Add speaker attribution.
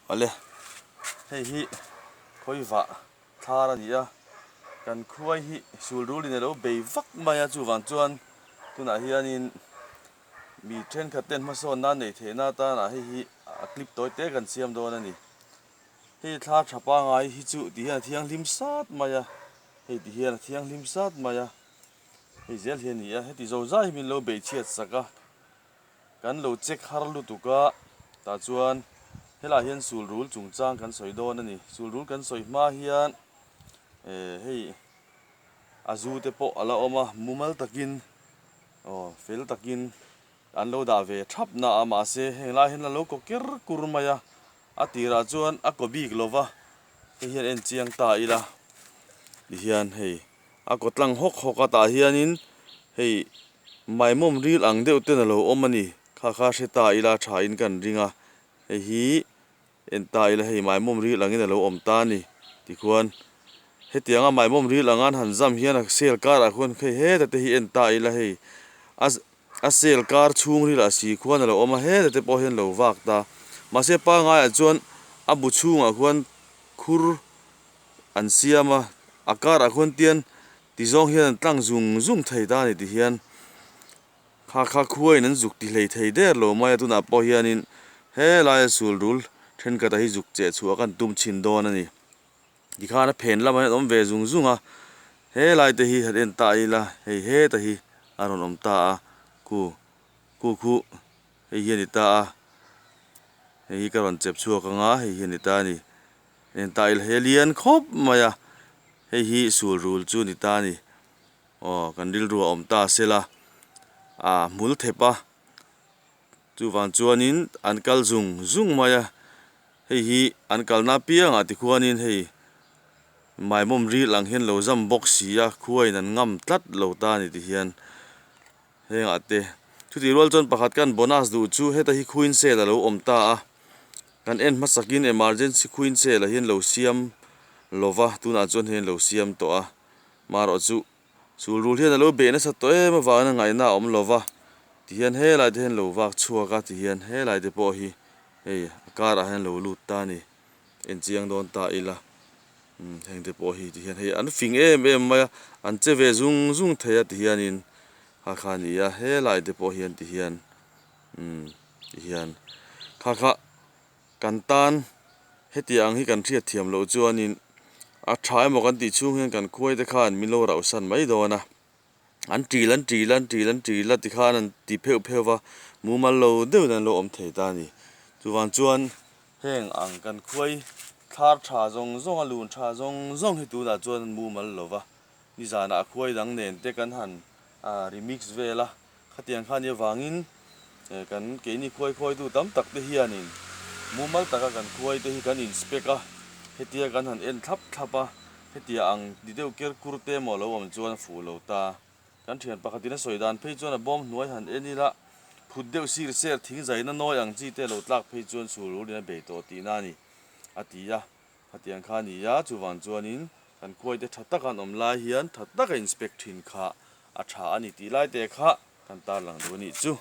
Speaker 1: Awle, hei hi khawivah thlar a ni a, kan khuai hi sul rulin a lo bei vak mai a, chuvang chuan tunah hianin mi thenkhat ten hmasawn nan neih theihna atana hei hi a clip tawi te kan siam dawn a ni. Hei thlar tha pangai hi chu ti hian a thianghlim sat mai a, hei ti hian a thianghlim sat mai a, hei zel hi a ni a, heti zo zai hi min lo beih chhiat sak a. Kan lo check har lutuk a, tah chuan helaiah hian sul rul chungchang kan sawi dawn a ni. Sul rul kan sawi hma hian eh hei a zu te pawh a la awm a, mumal takin aw fel takin an lo dah ve thap na a, mahse heng lai hian a lo kaw ker kur mai a, a tirah chuan a kaw bik lo va, hei hian en chiang ta ila tihian hei a kaw tlang hawk hawk a tah hianin hei Maimawm ril ang deuh ten a lo awm a ni. Kha kha hre ta ila tha in kan ring a, hei hi en ta ila hei maimawm ril angin a lo awm ta a ni tikhuan hetianga maimawm ril anga an han zam hian a sel karah khuan hei heta te hi en ta ila hei a a sel kar chhung rilah si khuan a lo awm a heta te pawh hian lo vak ta mahse pangaiah chuan a bu chhungah khuan khur an siam a a karah khuan tian Ti zawng hian an tlang zung zung thei ta a ni ti hian kha kha khuaiin an zuk ti hlei thei der lo mai a, tunah pawh hianin helaia sul rul thenkhat a hi zuk cheh chhuah kan tum chhin dawn a ni. Tikhan a phen lamah hian awm ve zung zung a, helai te hi han en ta ila hei heta hi a rawn awm ta a, khu khu khu hei hi a ni ta a, hei hi ka rawn chep chhuak anga hei hi a ni ta a ni. En ta ila he lian khawp mai a, hei hi sul rul chu ni ta a ni. Aw kan rilru a awm ta se la, ah hmul thep a, chuvang chuanin an kal zung zung mai a, hei hi an kalna apiangah tikhuanin hei maimawm ril ang hian lo zam bawk si a, khuain an ngam tlat lo ta a ni tihian hengah te. Chutih rual chuan pakhat kan bonus duh chu heta hi khuin sel a lo awm ta a. Kan en hmasakin emergency queen cell ah hian lo siam lova tunah chuan hei an lo siam tawh a marawh chu sul rul hian a lo beh nasa tawh em avangin a ngaihna a awm lova tihian helai te hian lo vak chhuak a tihian helai te pawh hi hei a karah hian lo lut ta a ni en chiang dawn ta ila umm heng te pawh hi tihian hei an fing em em mai a an che ve zung zung thei a tihianin kha kha a ni a helai te pawh hian tihian umm. Tihian kha kha kan tan hetiang ang hi kan hriat thiam loh chuanin a tha emaw kan tih chhung hian kan khuai te khan min lo rauhsan mai dawn a, an ṭil an ṭil an ṭil an ṭil a tikhan an ti pheuh pheuh va, mumal lo deuhin an lo awm thei ta a ni. Chuvang chuan heng ang kan khuai thlar tha zawng zawng a lun tha zawng zawng hi tunah chuan an mumal lo va, nizanah khuai dang nen te kan han remix vel a. Khatiang kha nia vangin kan keini khuai khuaitu tam tak te hianin mumal taka kan khuai te hi kan inspect a, hetia kan han en thlap thlap a, hetia ang ti deuh ker kur te emaw lo awm chuan a fuh lo ta. Kan thian pakhatin a sawi dan phei chuan a bawm hnuai han en ila phut deuh sir ser thing zaina nawi ang chi te lo tlak phei chuan sul rulin a bei tawh tihna a ni a ti a. Khatiang kha a ni a, chuvang chuanin kan khuaite tha taka an awm lai hian tha taka inspect thin kha a tha a ni tih lai te kha kan tarlang duh a nih chu.